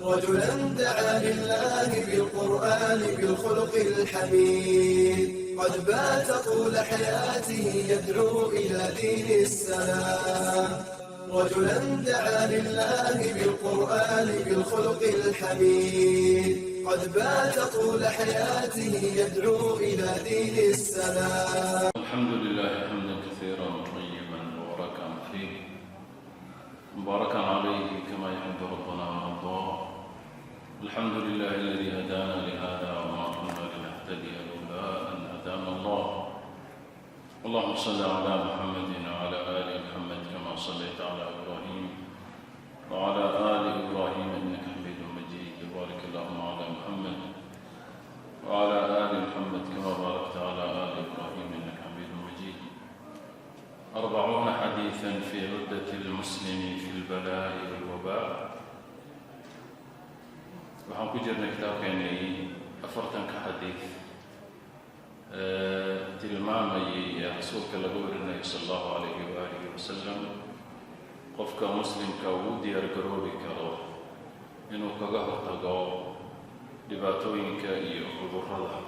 رجلا دعا لله بالقرآن بالخلق الحميد، قد بات طول حياته يدعو إلى دين السلام. رجلا دعا لله بالقرآن بالخلق الحميد، قد بات طول حياته يدعو إلى دين السلام. الحمد لله حمدا كثيرا طيبا مباركا فيه، مباركا عليه كما يحب ربنا ويرضاه. الحمد لله الذي هدانا لهذا وما كنا لنهتدي لولا أن هدانا الله. اللهم صل على محمد وعلى آل محمد كما صليت على إبراهيم وعلى آل إبراهيم إنك حميد مجيد، وبارك اللهم على محمد وعلى آل محمد كما باركت على آل إبراهيم إنك حميد مجيد. 40 حديثا في عدة المسلم في البلاء والوباء. Waxaan ku jirnay kitaabkeenii 40-ka xadiid ee tilmaamayay ee Rasuulka laga warinayo sala allahu calayhi waalihi wasalam, qofka muslimka uu u diyaar garoobi karo inuu kaga hortago dhibaatooyinka iyo cudurrada.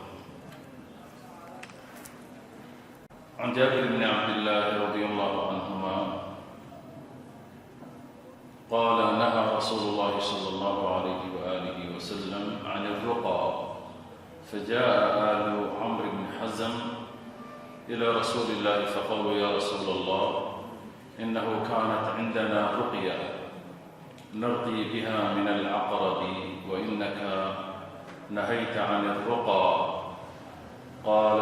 Can Jaabir bni Cabdillaahi radia allahu canhuma قال: نهى رسول الله صلى الله عليه وآله وسلم عن الرقى، فجاء آل عمرو بن حزم إلى رسول الله فقالوا: يا رسول الله، إنه كانت عندنا رقية نرقي بها من العقرب، وإنك نهيت عن الرقى. قال: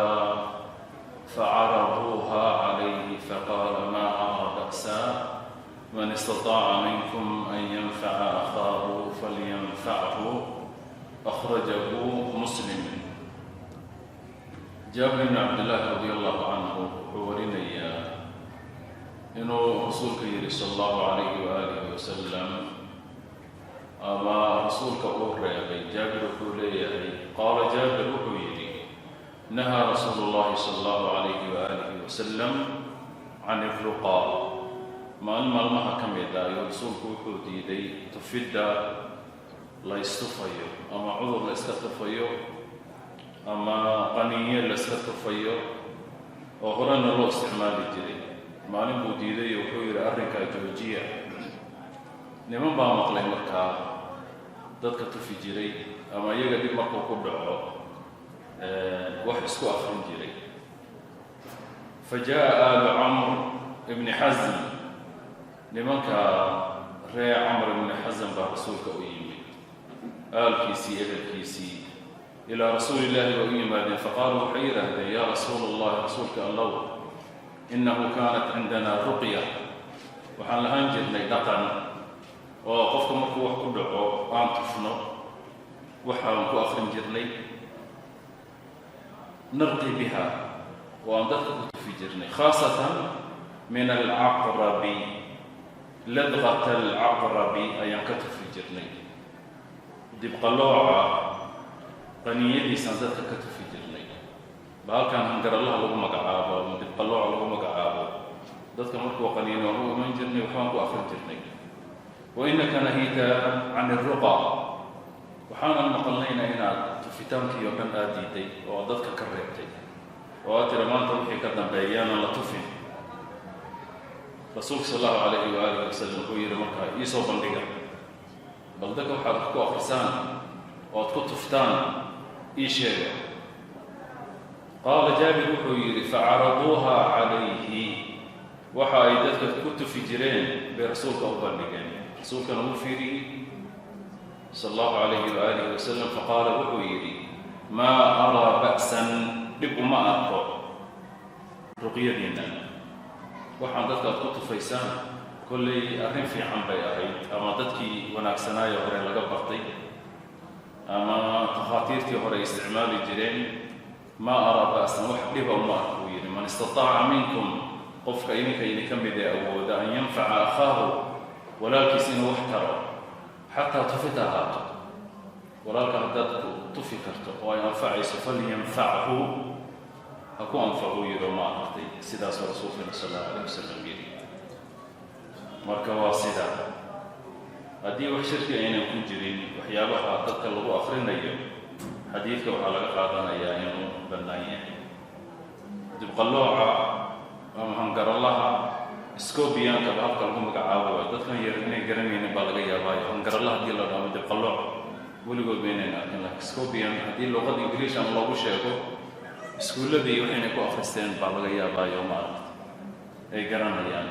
فعرضوها عليه، فقال: ما أرى بأسا، من استطاع منكم أن ينفع أخاه فلينفعه. أخرجه مسلم. Jaabir bn Cabdillaahi radi allahu canhu wuxuu warinayaa inuu Rasuulka yidhi sala allahu calayhi waalihi wasalam, ama Rasuulka uu reebay. Jaabir wuxuu leeyahay, qaala Jaabir, wuxuu yidhi: nahaa rasuulu llahi sala allahu calayhi waalihi wasalam can irruqaa. Maalin maalmaha ka mid ah ayuu Rasuulku wuxuu diiday tufidda la istufayo, ama cudur la iska tufayo ama qaniinyo la iska tufayo oo horena loo isticmaali jiray. Maalin buu diiday oo wuxuu yidhi: "Arrinkaa joojiya." Niman baa maqlay markaa, dadka tufi jiray ama iyaga dhib markuu ku dhaco wax isku akrin jiray. Fa jaa aalu Camr ibni Xasm, nimanka ree Camr ibni Xasm baa Rasuulka u yimid, aalkiisii, ehelkiisii. Ilaa Rasuulillaahi bay u yimaadeen. Faqaaluu, waxay yidhaahdeen: "Yaa Rasuula Allahi, Rasuulka Allow, innahu kaanat cindana ruqya." Waxaan lahaan jirnay dhaqan oo qofka markuu wax ku dhaco aan tufno, waxaan ku akrin jirnay, narqi biha, oo aan dadka ku tufi jirnay, khaasatan min alcaqrabi, ladqata alcaqrabi ayaan ka tufi jirnay, dibqalooca qaniiyadiisaan dadka ka tufi jirnay. Bahalkan hangaralaha lagu magacaabo ama dibqalooca lagu magacaabo, dadka markuu qaniino waan u iman jirnay, waxbaan ku akrin jirnay. Wa innaka nahiita can irruqa, waxaanan maqalnayna inaad tufitaankii oo dhan aad diiday oo aad dadka ka reebtay oo aad tira: "Maanta wixii ka dambeeyaanan la tufin." Rasuulka sal allahu calayhi waalihi wasalam wuxuu yidhi markaa: "Iisoo bandhiga bal dadka waxaad wax ku akrisaan oo aad ku tuftaan, ii sheega." Qaala Jaabir, wuxuu yidhi: facaraduuha calayhi, waxa ay dadka ku tufi jireen bay Rasuulka u bandhigeen. Rasuulkana wuu fiiriyey sala allahu calayhi waalihi wasalam. Faqaala, wuxuu yidhi: "Maa araa ba'san, dhib uma arko ruqyadiinna, waxaan dadka aad ku tufaysaan. Kollay arrin fiican bay ahayd, ama dadkii wanaagsanaayo hore laga bartay ama takhaatiirtii hore ay isticmaali jireen. Maa araa ba'san, wax dhiba uma arko," buu yidhi. "Man istataaca minkum, qofka idinka idinka mid ee awooda, an yanfaca akhaahu, walaalkiis inuu wax taro, xataa tufid ahaato, walaalka haddaad ku tufi karto oo ay anfacayso, falyanfachu, ha ku anfacuu," yidhi. Ma aragtay, sidaasuu Rasuulkeena sal allahu alayh wasalam yidhi. Marka waa sida haddii wax shirki aynan ku jirin. Waxyaabaha dadka lagu akrinayo xadiidka waxaa laga qaadanayaa inuu bannaan yahay. Dibqallooca ama hangaralaha, scobiankaba habka lagu magacaabo waay, dadkan yar inay garanaynin baa laga yaabaayo. Hangarala haddii la dhaamo, dibqallooc weligood ba inayna arkin, lakin scobian haddii luqada Ingiliish ama loogu sheego, iskuulladii waxaynay ku akristeen baa laga yaabaayo, maaragta, ay garanayaan.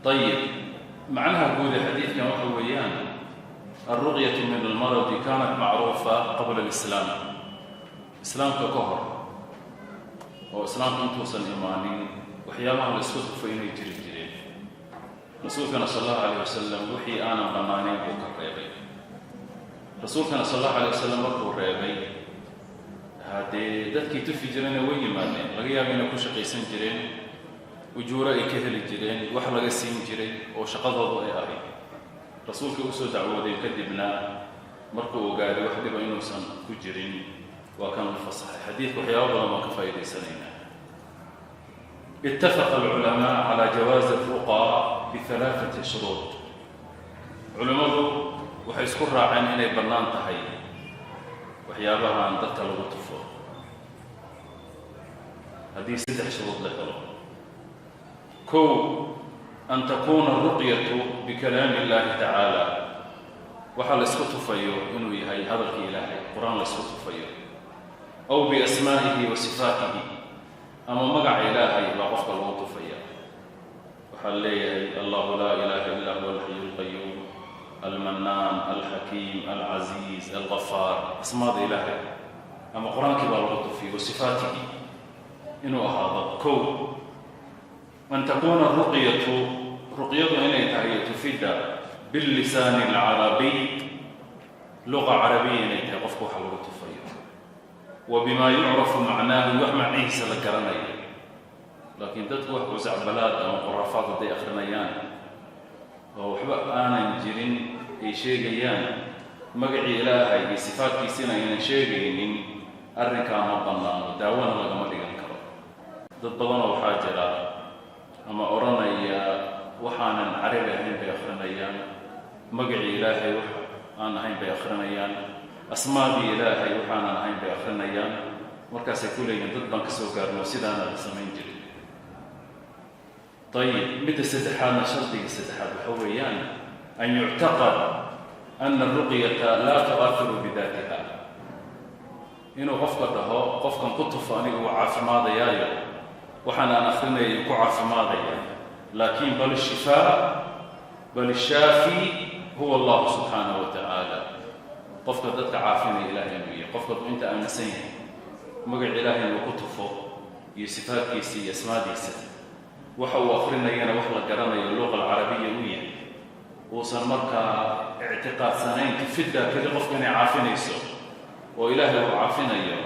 Ayib, macnaha guud ee xadiidkan waxa weeyaan alruqyatu min almaradi kanat macruufa qabla alislaam, islaamka ka hor, oo islaamka intuusan imaanin waxyaabaha la isku tufo inay jiri jireen. Rasuulkana sal allahu alayh wasalam wixii aanan bannaanayn buu ka reebay. Rasuulkana sal allahu alayh wasalam markuu reebay, haddee dadkii tufi jirayna way yimaadeen. Laga yaaba inay ku shaqaysan jireen, ujuuro ay ka heli jireen, wax laga siin jiray oo shaqadoodu ay ahayd. Rasuulkii usoo dacwoodeen, kadibna markuu ogaaday wax dhiba inuusan ku jirin, waa kan la fasaxay. Xadiidka waxyaaba badan baan ka faa'iidaysanaynaa. Ittafaqa alculamaa calaa jawaazi alruqaa bihalaathati shuruud. Culimmadu waxay isku raaceen inay bannaan tahay waxyaabahan dadka lagu tufo haddii saddex shuruud la helo. Kow, an takuuna aruqyatu bikalaami illahi tacaala, waxaa la isku tufayo inuu yahay hadalkii Ilaahay, Qur-aan la isku tufayo, aw biasmaa'ihi wa sifaatihi, ama magaca Ilaahay baa qofka lagu tufaya. Waxaa leeyahay: "Allahu laa ilaha illa huwa alxayu alqayuum almanaan alxakiim alcaziiz algafaar", asmaada Ilaahay ama Qur-aankii baa lagu tufiya, wa sifaatihi inuu ahaado. Kow, an takuuna ruqyatu, ruqyadu inay tahay tufidda, billisaani alcarabiy, luqa carabiya inay tahay qofka waxa lagu tufayo, wa bimaa yucrafu macnaahu, wax macnihiisa la garanayo. Laakiin dadku wax qusacbalaad ama khuraafaad hadday akrinayaan oo waxba aanan jirin ay sheegayaan, magacii Ilaahay iyo sifaadkiisina aynan sheegaynin, arrinkaa ma bannaano, daawona lagama dhigan karo. Dad badanoo waxaa jira ama odhanaya waxaanan carabi ahayn bay akrinayaan, magacii Ilaahay wax aan ahayn bay akrinayaan, asmaadii Ilaahay waxaanan ahayn bay akrinayaan. Markaasay ku leeyihin dad baan ka soo gaarno, sidaana la samayn jirin. Ayib, midda saddexaadna, shardiga saddexaad waxa weeyaan an yuctaqad ana aruqyata laa tu'ahiru bidaatiha, inuu qofka dhaho qofkan ku tufo aniga wuu caafimaadayaayo, waxaan aan akrinayay ku caafimaadaya, laakiin bal shifaa, bal shaafi huwa Allahu subxaanahu wa tacaala, qofka dadka caafinaya Ilahay inuu yahay. Qofka inta aaminsan yahay magac Ilaahay inuu ku tufo iyo sifaadkiisa iyo asmaadiisa, waxa uu akrinayana wax la garanayo, luqa alcarabiya uu yahay, uusan markaa ictiqaadsanayn tufiddaa keli qofka inay caafinayso oo Ilaahay uu caafinayo,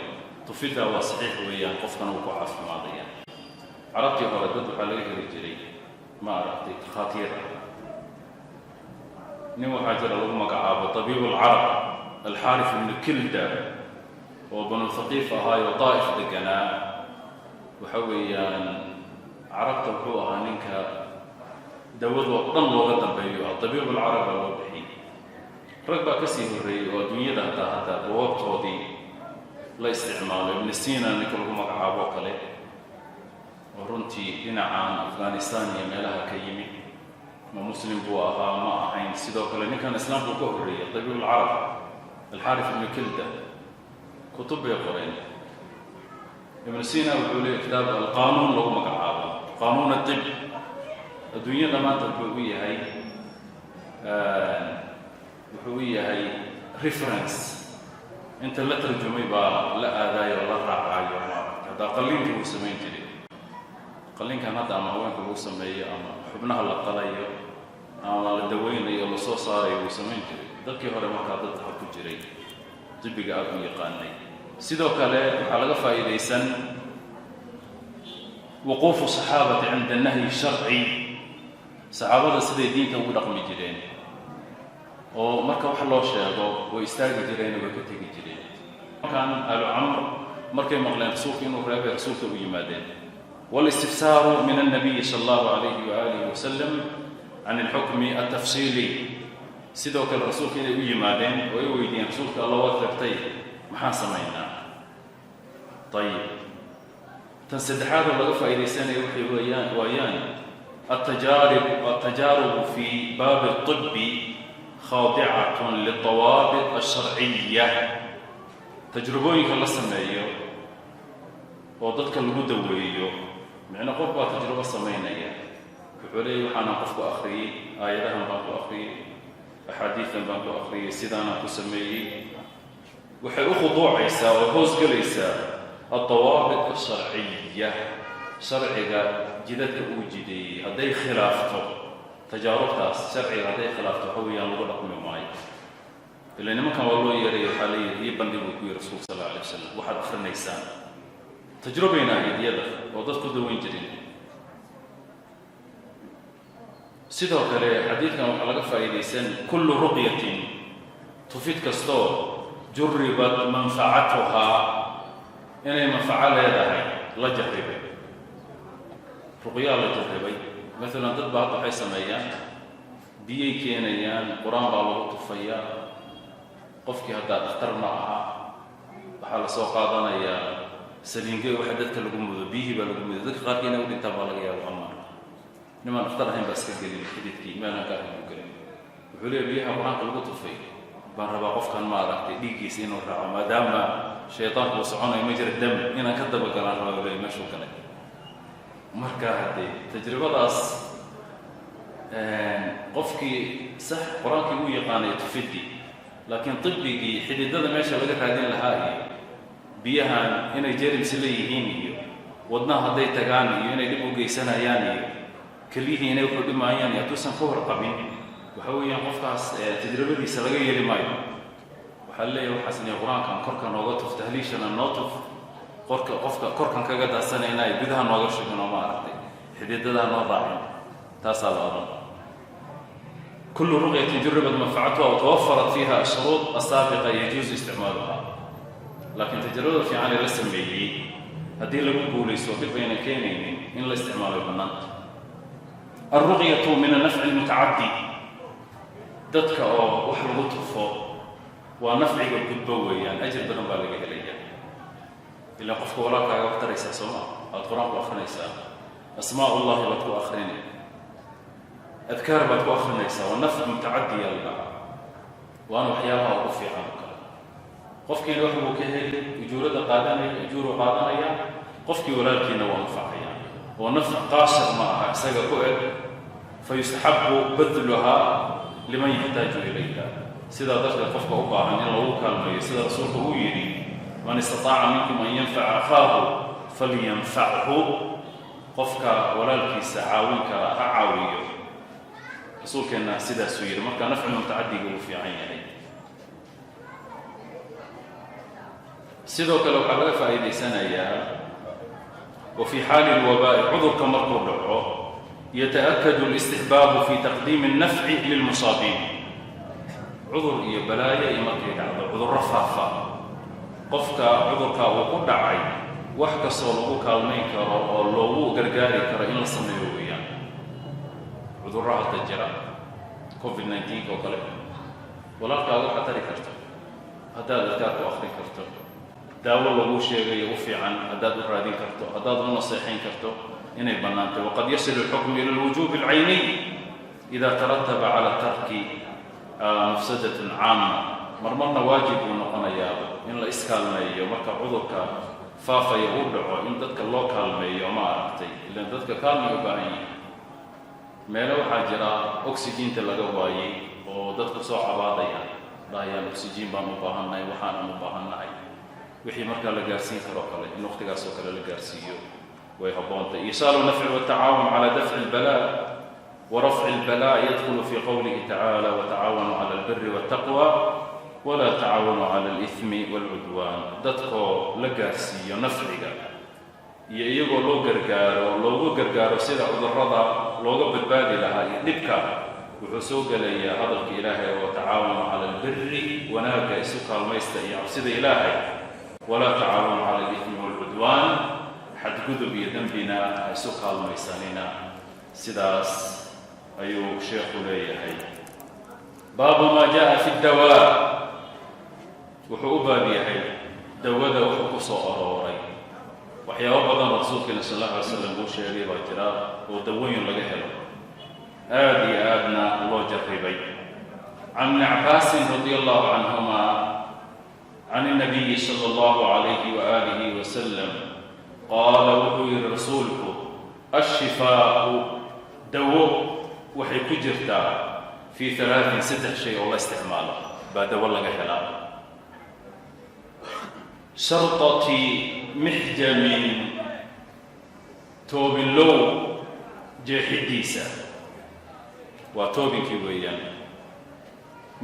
tufiddaa waa saxiix weeyaan, qofkana uu ku caafimaadaya. Carabtii hore dad waxaa laga heli jiray, ma aragtay, takhaatiir ah. Nin waxaa jira lagu magacaabo tabiib alcarab, Alxaarif ibnu Kilda, oo Banu Thaqiif ahaayoo Daa'if deganaa. Waxa weeyaan carabta wuxuu ahaa ninka dawadoo dhan looga dambeeyo, tabiib alcarab baa loo bixiyey. Rag baa ka sii horreeyey oo adduunyada hataa buwaabtoodii la isticmaalo, Ibn Sina ninka lagu magacaabo kale, oo runtii dhinacan Afghanistan iyo meelaha ka yimid, ma Muslim buu ahaa ma ahayn. Sidoo kale ninkan islaamku ka horreeyey, tabiib alcarab Alxaarif ibnu Kilda, kutub bay qoreen. Ibnu Sina wuxuu leeyay kitaab Alqaanuun lagu magacaabo, Qaanuun adib. Adduunyada maanta wuxuu u yahay reference. Inta la tarjumay baa la aadaayo oo la raacaayo, maaragta. Haddaa qalliinka wuu samayn jiray, qalliinkan hadda ama haweenka lagu sameeyo ama xubnaha la qalayo ama la daweynayo, lasoo saarayo, wuu samayn jiray. Dadkii hore markaa dad ha ku jiray dibiga aada u yaqaanay. Sidoo kale waxaa laga faa'iidaysan wuquufu saxaabati cinda nahyi sharci, saxaabada siday diinta ugu dhaqmi jireen, oo marka wax loo sheego way istaagi jireen, way ka tegi jireen. Markaan Aalu Camr markay maqleen rasuulka inuu reebay, rasuulka u yimaadeen. Walistifsaaru min annabiyi sala allahu alayhi waalihi wasalam can alxukmi altafsiili. Sidoo kale rasuulka inay u yimaadeen oo ay weydiiyeen rasuulka Alla, waad reebtay, maxaan samaynaa? Ayib, tan saddexaad oo laga faa'iidaysanaya waxay weeyaan waayaan التجارب في باب الطب خاضعة للضوابط الشرعية. Tajrubooyinka la sameeyo oo dadka lagu daweeyo, micno qof baa tajrubo samaynaya, wuxuu leeyay waxaanaan qofku akhriyey, aayadahan baan ku akhriyey, axaadiidan baan ku akhriyey, sidaanaan ku sameeyey, waxay u khuduucaysaa oo hoosgelaysaa الضوابط الشرعية, sharciga jidadka uu jideeyey. Hadday khilaafto tajaarubtaas sharciga, hadday khilaafto, waxa weeyaan lagu dhaqmi maayo. Ila nimankan waa loo yeeray, waxaa la yidhi ii bandhig buu ku yihi rasuulka sal alla alay wasalam waxaad akrinaysaan. Tajrubayna ahayd iyada oo dad ku daweyn jirin. Sidoo kale xadiidkan waxaa laga faa'iidaysan كل رقية, tufid kastoo, جربت منفعتها, inay manfaco leedahay la jarribay, ruqyaa la jarribay. Maalan dad baa hadda waxay sameeyaan, biyay keenayaan, Qur-aan baa lagu tufayaa qofkii. Haddaa dhakhtar ma aha, waxaa la soo qaadanayaa saliinge, waxa dadka lagu mudo, biyihii baa lagu mudo. Dadka qaarkii inay u dhintaan baa laga yaaba. Amaan nimaan dhakhtar ahayn baa iska gelin xididkii, meelaan ka ahayn buu gelin. Wuxuu leeya biyaha Qur-aanka lagu tufay baan rabaa qofkan, ma aragtay, dhiiggiisa inuu raaco, maadaama shaydaanku uu soconayo ma jira dam, inaan ka dabagalaan rabaa, leeya meeshuu galay. Marka haddee tajribadaas qofkii sax Qur-aankii uu yaqaanay tufidii, laakiin tibigii xididada meesha laga raadin lahaa iyo biyahan inay jerms leeyihiin iyo wadnaha hadday tagaan iyo inay dhib u geysanayaan iyo keliyihii inay wuxuu dhimaayaan iyo hadduusan ka warqabin, waxa weeyaan qofkaas tajribadiisa laga yeeli maayo. Waxaa leeyahay waxaas inay Qur-aankan korka nooga tuf, tahliishana noo tuf, qorka qofka korkan kaga daadsanayna, gudaha nooga shugin oo, ma aragtay, xididadaa noo raacin, taasaa la odhan. كل رقية جربت منفعتها وتوفرت فيها الشروط السابقة يجوز استعمالها. Laakiin tajribada fiican ee la sameeyey haddii lagu guulaysto, dhib ayna keenaynin, in la isticmaalo bannaanta. الرقية من النفع المتعدي. Dadka oo wax lagu tufo waa nafciga gudbo weeyaan, ajir badan baa laga helaya. Ilaa qofka walaalkaaga wax taraysaa, soo ma aad Qur-aan ku akrinaysaa, asmaa ullahi baad ku akrinay, adkaar baad ku akrinaysaa, waa nafc mutacadiya la dhahaa, waana waxyaabaha ugu fiican oo kale. Qofkiina wax buu ka heli, ujuurada qaadanaya, ujuuru qaadanaya, qofkii walaalkiina waa anfacaya, oo nafc qaasir ma aha isaga ku eg. فيستحب بذلها لمن يحتاج إليها. Sidaa darteed qofka u baahan in lagu kaalmeeyo, sida rasuulku uu yidhi: من استطاع منكم أن ينفع أخاه فلينفعه. Qofka walaalkiisa caawin kara ha caawiyo, rasuulkeenna sidaasuu yidhi. Marka nafcu mutacadiga uu fiican yahay. Sidoo kale waxaa laga faa'iidaysanayaa وفي حال الوباء, cudurka markuu dhaco, يتأكد الاستحباب في تقديم النفع للمصابين. Cudur iyo balaayo iyo markay dhacdo, cudurro faafa, qofka cudurka uu ku dhacay wax kastoo lagu kaalmayn karo oo loogu gargaari karo in la sameeyo weeyaan. Cudurro hadda jira, COVID-19 oo kale, walaalkaaga waxaad tari karto haddaad adkaar ku akrin karto, daawo lagu sheegayo u fiican haddaad u raadin karto, haddaad u naseexayn karto, inay bannaantay. وقد يصل الحكم إلى الوجوب العيني إذا ترتب على الترك مفسدة عامة. Marmarna waajib buu noqonayaa in la iskaalmeeyo marka cudurka faafaya uu dhaco, in dadka loo kaalmeeyo, ma aragtay, ilaan dadka kaalmay u baahan yihin. Meelo waxaa jira oxygen-ta laga waayey oo dadku soo cabaadayaan, dhahayaan oxygen baan u baahannahay, waxaanan u baahannahay. Wixii markaa la gaarsiin karoo kale in waqtigaas oo kale la gaarsiiyo way habboontay. إيصال النفع والتعاون على دفع البلاء ورفع البلاء يدخل في قوله تعالى: وتعاونوا على البر والتقوى ولا تعاونوا على الإثم والعدوان. Dadkoo la gaarsiiyo nafciga iyo iyagoo loo gargaaro, loogu gargaaro sida cudurrada looga badbaadi lahaa iyo dhibka, wuxuu soo gelayaa hadalka Ilaahay oo وتعاونوا على البر, wanaagga isu kaalmaysta iyo cabsida Ilaahay, ولا تعاونوا على الإثم والعدوان, xadgudub iyo dembina ha isu kaalmaysanina. Sidaas ayuu sheekhu leeyahay. Baabu maa jaa fi dawaa, wuxuu u baab yahay dawada wuxuu ku soo arooray. Waxyaabo badan rasuulkeena sal allahu alay slam uu sheegay baa jira oo dawooyin laga helo, aada iyo aadna loo jarribay. Can ibni cabaasin radia allahu canhuma can الnabiyi salى اllahu alayhi waalihi wasalam qaala, wuxuu yihi rasuulku: ashifaau, dawo waxay ku jirtaa fii halaatin, saddex shay oo la isticmaalo baa dawo laga helaa: shartati mixjamin, toobinlow jeexidiisa, waa toobinkii weeyaan.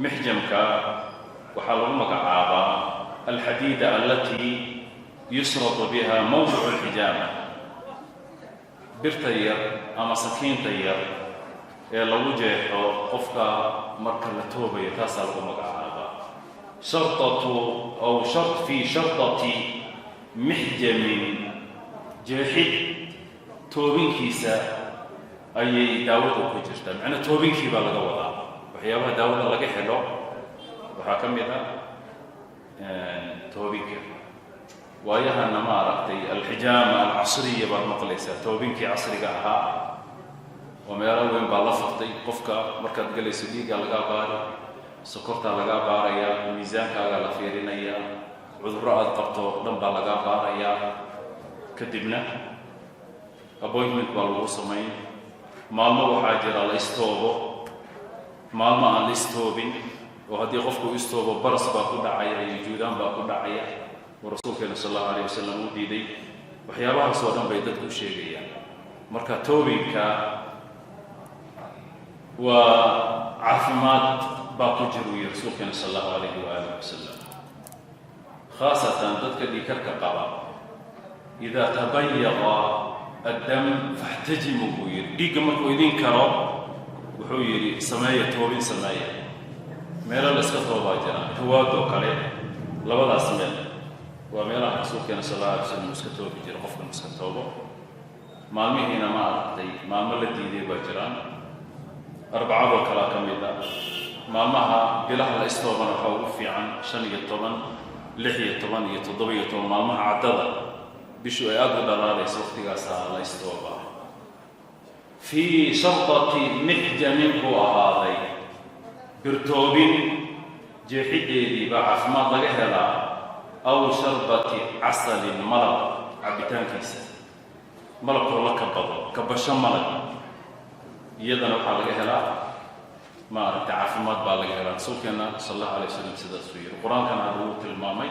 Mixjamka waxaa lagu magacaabaa alxadiida alatii yusratu biha mawdicu alxijaama, birta yar ama sakiinta yar ee lagu jeexo qofka marka la toobayo, taasaa lagu magacaabaa shartatu aw fii shartati mixjamin, jeexid toobinkiisa ayay daawadu ku jirtaa. Macnaa toobinkii baa laga wadaa. Waxyaabaha daawada laga helo waxaa ka mid ah toobinka. Waayahana ma aragtay alxijaama alcasriya baad maqlaysaa, toobinkii casriga ahaa oo meelo weyn baa la furtay. Qofka markaad gelayso dhiiggaa lagaa baari, sokortaa lagaa baarayaa, miisaankaagaa la fiirinayaa, cudurro aad qabto dhan baa lagaa baarayaa, kadibna appointment baa lagu samayn. Maalmo waxaa jira la istoobo, maalmo aan la istoobin, oo haddii qofku istoobo baras baa ku dhacaya iyo juudaan baa ku dhacaya, oo rasuulkeena sal allahu alayh wasalam uu diiday. Waxyaabahaas oo dhan bay dadku u sheegayaan. Marka toobinka waa caafimaad baa ku jira, uu yihi rasuulkeena sal allahu alayhi waaalih wasalam, khaasatan dadka dhiigkarka qaba. Idaa tabayaqa addam faxtajimu, buu yidhi. Dhiigga markuu idin karo, wuxuu yidhi, sameeya toobin, sameeya. Meelo la iska toobaa jira, tawaadoo kale, labadaas meel waa meelaha rasuulkeena sal alla alay slam uu iska toobi jira. Qofkan iska toobo maalmihiina, ma aragtay, maalmo la diiday baa jiraan, arbacadoo kalea ka mid ah. Maalmaha bilaha la istoobana waxaa ugu fiican 15, 16 iyo 17, maalmaha caddada bishu ay aada u dhalaalayso, waqtigaasaa la istoobaa. Fii shartati mixjamin buu ahaaday, birtoobin jeexiddeedii baa caafimaad laga helaa, aw sharbati casalin, malab cabbitaankiisa, malabkoo la kabado, kabasho malab, iyadana waxaa laga helaa, ma aragtay, caafimaad baa laga helaa. Rasuulkeena sal allahu alay wasalam sidaasuu yihi. Qur-aankana hadda wuu tilmaamay: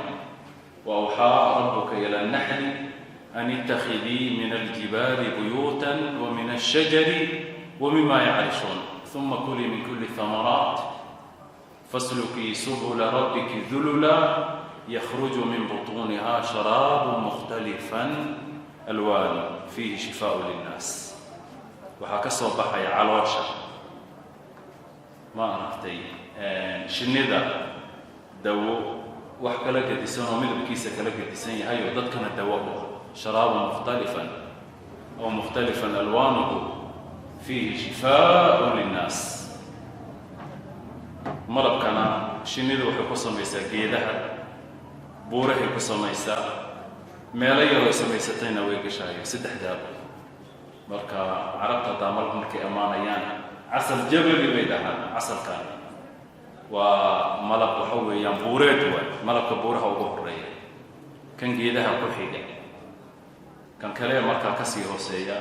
wa awxaa rabbuka ila annaxli an ittakhidii min aljibaali buyuutan wa min alshajari wa mima yacrishun, uma kulii min kuli thamaraat faslukii subula rabbiki dulula, yakhruju min butuuniha sharaabu mukhtalifan alwaanu, fiihi shifaau linnaas. Waxaa ka soo baxaya caloosha, ma aragtay, shinnida dawo wax kala gedisan oo midabkiisa kala gedisan yahay oo dadkana dawo u ah, sharaabu mukhtalifan aw mukhtalifan alwaanuhu, fiihi shifaau linnaas. Malabkana shinnidu waxay ku samaysaa geedaha, buurahay ku samaysaa, meelo yaroo samaysatayna way gashaayo, saddexdaaba. Marka carabta haddaa malab markay ammaanayaan, casal jabali bay dhahaan. Casalkan waa malab, waxa weeyaan buureed waay. Malabka buuraha ugu horeeya, kan geedaha ku xiga, kan kale markaa kasii hooseeya.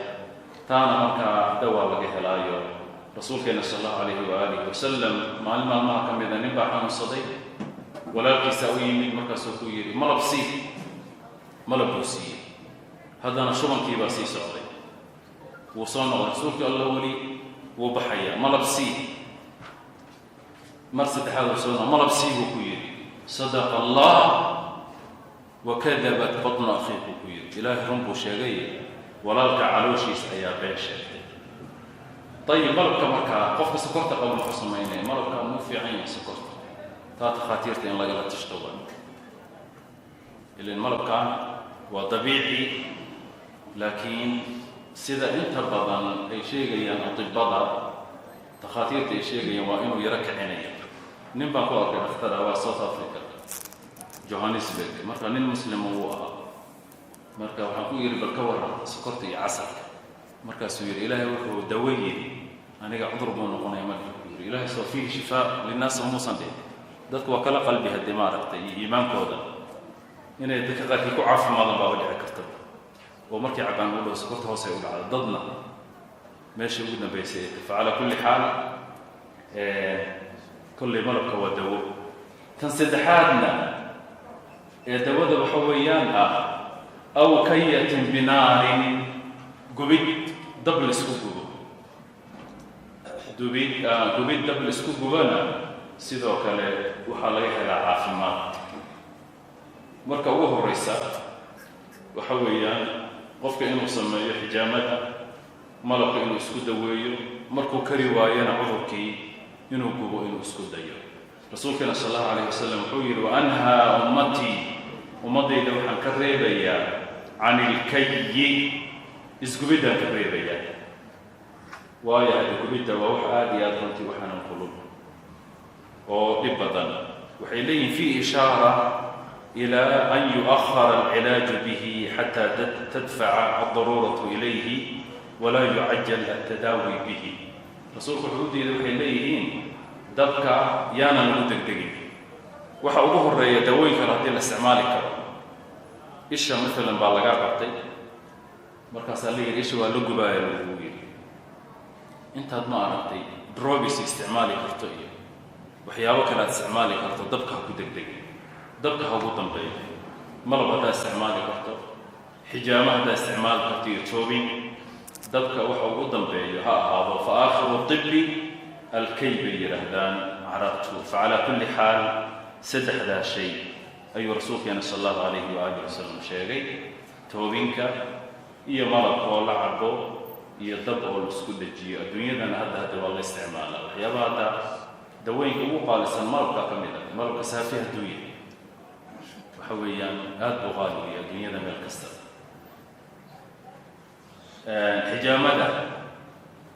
Taana markaa dawaa laga helaayo. Rasuulkeena sal allahu alayhi waalihi wasalam maalin maalmaha ka mida nin baa xanuunsaday, walaalkiisaa u yimid, markaasuu ku yidhi: "Malab sii." Malab buu siiyey. Haddana shubankii baa sii socday. Wuu soo noqday: "Rasuulkii Alla, weli wuu baxayaa, malab sii." Mar saddexaad uu soo noqday: "Malab sii," buu ku yidhi. "Sadaqa Allah wakadabat batnu akhiik," buu ku yidhi. Ilaahay run buu sheegay, walaalka calooshiis ayaa been sheegtay. Ayib, malabka markaa qofka sokorta qaba muxuu samaynaya? Malabka muu fiican yahay sokorta? Taa takhaatiirta in lagala tashto waa ilan malabkan waa dabiici, laakiin sida inta badan ay sheegayaan atibada, takhaatiirta ay sheegayaan, waa inuu yaro kicinayo. Nin baan ku arkay dhakhtar ah, waa South Africa, Johannesburg. Marka nin Muslima wuu ahaa. Marka waxaan ku yidhi, "Bal ka warran sokorta iyo casalka?" Markaasuu yidhi, "Ilaahay wuxuu dawo yidhi, aniga cudur buu noqonaya." Marka ku yidhi, "Ilaahay soo fiihi shifaa linnaas muusan dhihin?" Dadku waa kala qalbi haddii maaragtay iyo iimaankooda inay dadka qaarkii ku caafimaadaan baaba dhici karta, oo markii cabbaan u dhow sokorta hoose ay u dhacdo, dadna meeshii ugu dambaysay. Fa calaa kulli xaal, kolley malabka waa dawo. Tan saddexaadna ee dawada waxa weeyaan ah aw kayatin binaarin, gubid dab la isku gubo. Dubid, gubid dab la isku gubana sidoo kale waxaa laga helaa caafimaad. Marka ugu horeysa waxa weeyaan qofka inuu sameeyo xijaamada, malabka inuu isku daweeyo, markuu kari waayona cudurkii inuu gubo, inuu isku dayo. Rasuulkeena sal Allahu alayh wasalam wuxuu yidhi, "Wa anhaa ummatii," ummaddayda waxaan ka reebayaa, "can ilkayi," isgubiddaan ka reebayaa. Waayo, hadda gubidda waa wax aada iyo aada runtii u xanuun kulul oo dhib badan. Waxay leeyihin, fiihi ishaara ilaa an yu'ahara alcilaaju bihi xataa tadfaca aldaruuratu ilayhi walaa yucajal altadaawi bihi. Rasuulku wuxuu u diiday, waxay leeyihiin, dabka yaanan lagu degdegin. Waxa ugu horeeya dawooyin kale haddii la isticmaali karo. Isha maalan baa lagaa qabtay, markaasaa la yidhi isha waa la gubaaya lagu yidhi. Intaad ma aragtay drops isticmaali karto iyo waxyaabo kale aad isticmaali karto, dabka ha ku degdegin, dabka ha ugu dambeeyo. Malab haddaad isticmaali karto, xijaamo haddaad isticmaali karto iyo toobin, dabka waxa ugu dambeeyo ha ahaado. Fa aakhiru tibi alkay bay yidhaahdaan carabtu. Facalaa kulli xaal, saddexdaa shay ayuu rasuulkeena sal Allahu alayhi waaalih wasalam sheegay: toobinka iyo malabka oo la cabo iyo dab oo la isku dejiyo. Adduunyadana hadda waa la isticmaalaa. Waxyaabaha hadda dawooyinka ugu qaalisan malabka ka mid ah. Malabka saafi hadduu yahay, waxa weeyaan aada buu qaali u yahay adduunyada meel kasta. Xijaamada,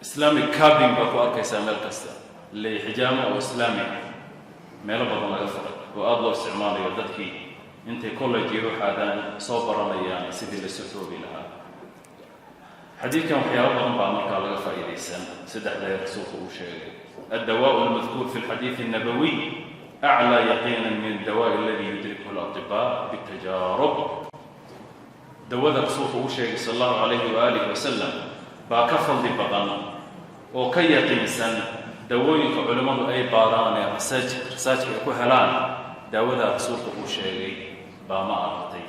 Islamic cupping baa ku arkaysaa meel kasta le, xijaamo oo Islamic meelo badan laga furay oo aada loo isticmaalayo. Dadkii intay college iyo waxaadaan soo baranayaan sidii laysu toobi lahaa. Xadiidkan waxyaabo badan baa markaa laga faa'iidaysan, saddexda ee rasuulku uu sheegay. الدواء المذكور في الحديث النبوي أعلى يقينا من الدواء الذي يدركه الأطباء بالتجارب. Dawada rasuulku uu sheegay sal Allahu calayhi waaalih wasalam baa ka fadli badan oo ka yaqiinsan dawooyinka culimmadu ay baaraan ee researchka ay ku helaan. Daawada rasuulka uu sheegay baa ma aragtay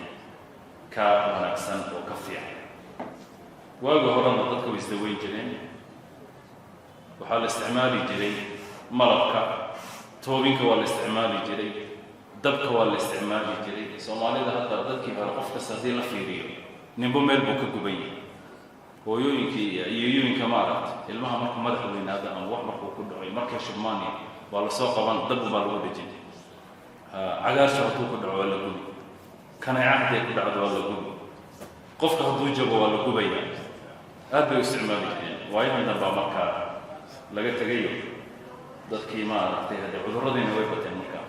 ka wanaagsan oo ka fiican. Waagi horena dadka way isdaweyn jireen. Waxaa la isticmaali jiray malabka, toobinka waa la isticmaali jiray, dabka waa la isticmaali jiray. Soomaalida hadda, dadkii hore, qof kasta haddii la fiiriyo, ninbo meel buu ka guban yahay. Hooyooyinkii iyo iyooyinka, ma aragtay, ilmaha markuu madax weynaado ama wax markuu ku dhaco, markay shubmaani, waa lasoo qaban, dabun baa lagu dhejin. Cagaarsho hadduu ku dhaco waa la gubi, kaneeca hadday ku dhacdo waa la gubi, qofka hadduu jabo waa la gubaya. Aad bay u isticmaali jireen. Waayahan dambaa markaa laga tegayo dadkii, ma aragtay, haddee cudurradiina way bateen. Markaa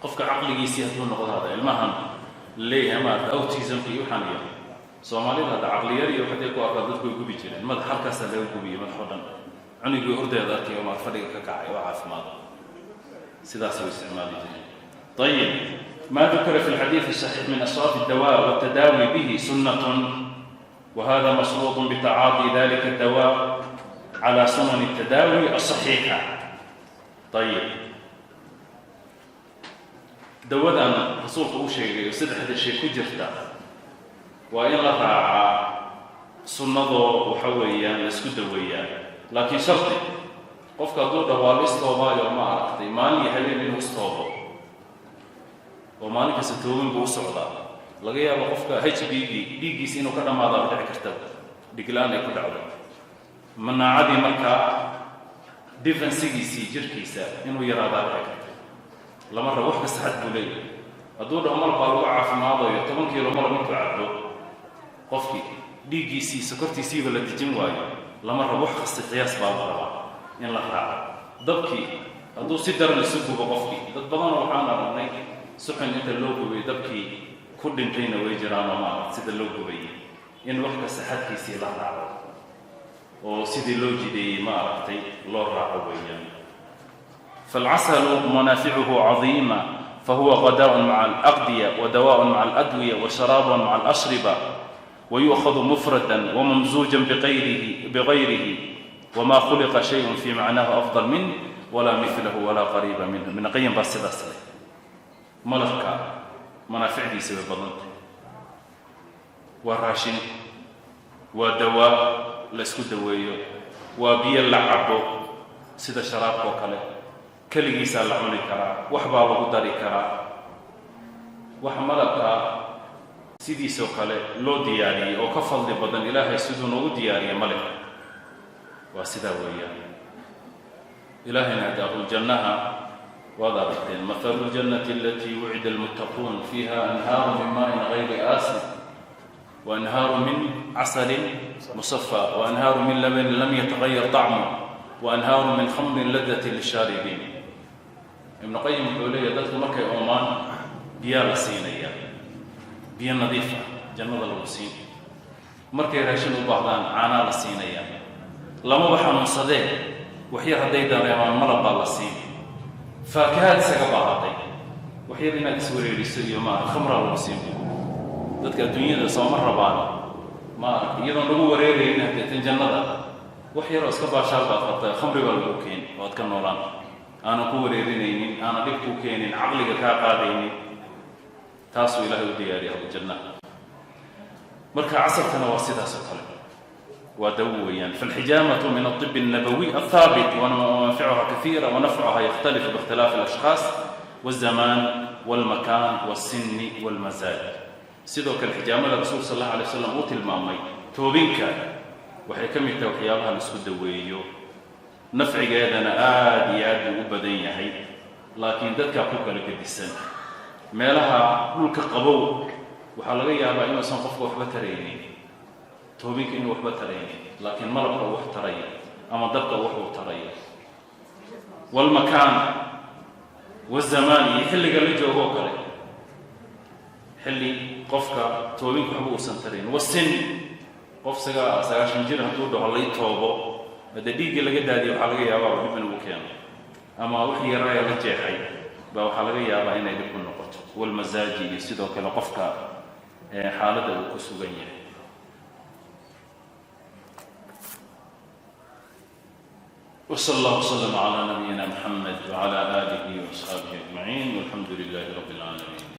qofka caqligiisii hadduu noqdo, hada ilmahan leeyahay, maarata, autismka iyo waxaan, iyo Soomaalida hadda caqliyar iyo waxday ku arkaa, dadku way gubi jireen. Madax halkaasaa laga gubiyey, madax oo dhan cunugii hordeeda arkay oo maar fadhiga ka kacay oo caafimaado. Sidaasay u isticmaali jireen. Ayib, ما ذكر في الحديث الصحيح من أصناف الدواء والتداوي به سنة، وهذا مشروط بتعاطي ذلك الدواء على سنن التداوي الصحيحة. طيب، dawadan rasuulka uu sheegayo saddexda shay ku jirta waa in la raacaa sunnadoo waxa weeyaan la isku daweeyaa. Laakiin shardi, qofka hadduu dhaho waa la istoobaayo, ma aragtay, maalin iyo habeen inuu istoobo oo maalin kasta toobin buu u socdaa, laga yaabo qofka HB-gii dhiiggiisa inuu ka dhammaado, dhici karta dhigla-aan ay ku dhacdo, manaacadii markaa defensigiisii jirkiisa inuu yaraadaa dhici karta. Lama rabo, wax kasta xad buu leeyahay. Hadduu dhaho malab baa lagu caafimaadayo, 10 kiilo malab intuu cabbo qofkii dhiiggiisii sokortiisiiba la dejin waayo, lama rabo. Wax kasta qiyaas baa la rabaa in la raaco. Dabkii Hadduu si daran isu gubo qofkii, dad badanoo waxaan aragnay suxun inta loo gubay dabkii ku dhintayna way jiraanoo maaragt sida loo gubayay, in wax kasta xadkiisii la raaco oo sidii loo jideeyey ma aragtay loo raaco weeyaan. Falcasalu manaaficuhu cadiima, fahuwa qadaaء maca alaqdiya wa dawaaء maca aladwiya wa sharaab maca alashriba, wayu'khadu mufrada wamamzuuja bigayrihi, wma khuliqa shayء fi macnaahu afdal minh walaa milahu walaa qariiba minhu. Ibn Qayim baa sidaas leh. Malabka manaaficdiisa way badantay: waa raashin, waa dawaa la isku daweeyo, waa biyo la cabo sida sharaabka oo kale, keligiisaa la cuni karaa, wax baa lagu dari karaa. Wax malabka sidiisoo kale loo diyaariyey oo ka fadli badan Ilaahay siduu noogu diyaariyey male. Waa sidaa weeyaan. Ilaahayna hadda ahluljannaha waad aragteen: mathalu ljannati alatii wucida almuttaquun, fiiha anhaaru min maain gayri aasin, waanhaaru min casalin musafa, waanhaaru min labanin lam yatagayar طacmu, waanhaaru min khamrin ladati lishaaribiin. Ibnu Qayim wuxuu leeyahy, dadku markay oomaan biyaa la siinaya, biyo nadiif ah jannada lagu siin. Markay raashin u baahdaan caanaa la siinaya. Lamaba xanuunsadee, waxyar hadday dareemaan malab baa la siin. Faakahaad isaga baahatay, waxyar inaad iswareeriso iyo maara khamraa lagu siin. Dadka adduunyada sooma rabaan maaragta iyadoon lagu wareeraynin? Haddee tan jannada wax yaroo iska baashaal baad qabtaa, khamri baa lagu keeni oo aad ka noolaan, aanan ku wareerinaynin, aanan dhib ku keenin, caqliga kaa qaadaynin. Taasuu Ilahay u diyaariya ahlujannaha. Marka casalkana waa sidaas oo kale, waa dawo weeyaan. Falxijaamatu min aلطib الnabawiy alhaabit, wamanaaficuha kahiira, wanafcuha yakhtalifu biاkhtilaafi اlashkhaas wالzamaan wاlmakan wاlsini wاlmazaaj. Sidoo kale xijaamada Rasuulka sal allahu alay slam uu tilmaamay, toobinka, waxay ka mid tahay waxyaabaha la isku daweeyo, nafcigeedana aad iyo aad buu u badan yahay, laakiin dadkaa ku kala gedisan. Meelaha dhulka qabow waxaa laga yaabaa inuusan qofka waxba taraynin, toobinka inuu waxba taraynin, laakiin malabka uu wax taraya ama dabka wax uu tarayo. Walmakaan wazamaan iyo xilliga la joogoo kale, xilli qofka toobinka waxba uusan tarayn. Wasin, qof 90 jir hadduu dhaho lay toobo, haddee dhiiggii laga daadiyo waxaa laga yaabaa dhib inugu keeno, ama wix yaraya la jeexay baa waxaa laga yaabaa inay dhib ku noqoto. Walmasaaji iyo sidoo kale qofka xaaladda uu ku sugan yahay. وصلى الله وسلم على نبينا محمد وعلى آله وأصحابه أجمعين، والحمد لله رب العالمين.